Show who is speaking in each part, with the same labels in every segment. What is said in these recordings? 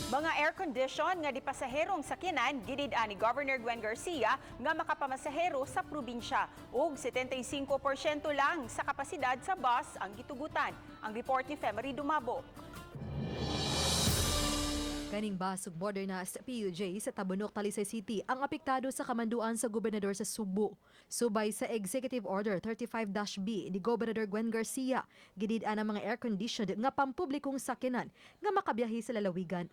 Speaker 1: Mga air-condition nga di pasaherong sakyanan gidid-an ni Governor Gwen Garcia nga makapamasahero sa probinsya ug 75% lang sa kapasidad sa bus ang gitugutan. Ang report ni Femery Dumabo.
Speaker 2: Kaning bus ug modernized PUJ sa Tabunok, Talisay City ang apektado sa kamanduan sa gobernador sa Sugbo. Subay sa Executive Order 35-B ni Gobernador Gwen Garcia, gidid-an ang mga air-conditioned nga pampublikong sakyanan nga makabiyahe sa lalawigan.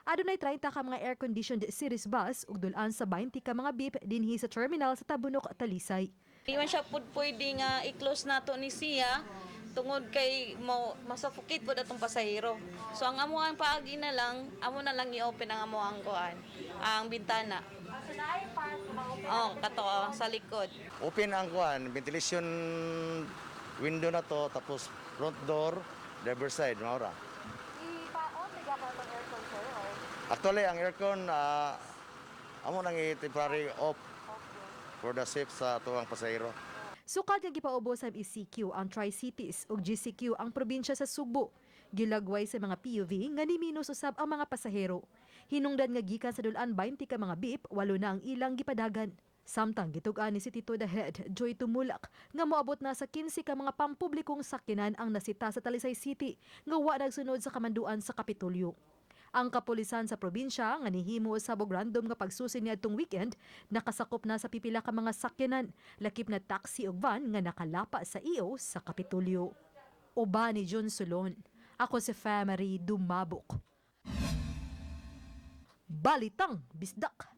Speaker 2: Adunay 30 ka mga air-conditioned series bus ug dul-an sa 20 ka mga beep dinhi sa terminal sa Tabunok, Talisay.
Speaker 3: Di man siya pud pwede nga i-close nato ni siya tungod kay mo masuffocate pud atong pasahero. So ang amo ang paagi na lang, amo na lang i-open ang amo ang kuan, ang bintana. Oh, kato oh, sa likod.
Speaker 4: Open ang kuan, ventilation window na to, tapos front door, driver side, maura.
Speaker 5: Ipa-on bigla ka itong aircon, sir? Or
Speaker 4: Actually, ang aircon, amo nang i-temporary off for the safe sa atuang pasahero.
Speaker 2: Sukad nga gipaubos sa MECQ ang Tri-Cities ug GCQ ang probinsya sa Sugbo. Gilagway sa mga PUV nga niminus usab ang mga pasahero. Hinungdan nga gikan sa dul-an 20 ka mga beep, walo na ang ilang gipadagan. Samtang gitug-an ni City to the Head, Joy Tumulak, nga moabot na sa 15 ka mga pampublikong sakyanan ang nasita sa Talisay City nga wa nagsunod sa kamanduan sa Kapitolyo. Ang kapulisan sa probinsya nga nihimo sa og random nga pagsusi niadtong weekend nakasakop na sa pipila ka mga sakyanan, lakip na taxi ug van nga nakalapa sa EO sa Kapitolyo. Uban ni John Solon. Ako si Femery Dumabok. Balitang Bisdak.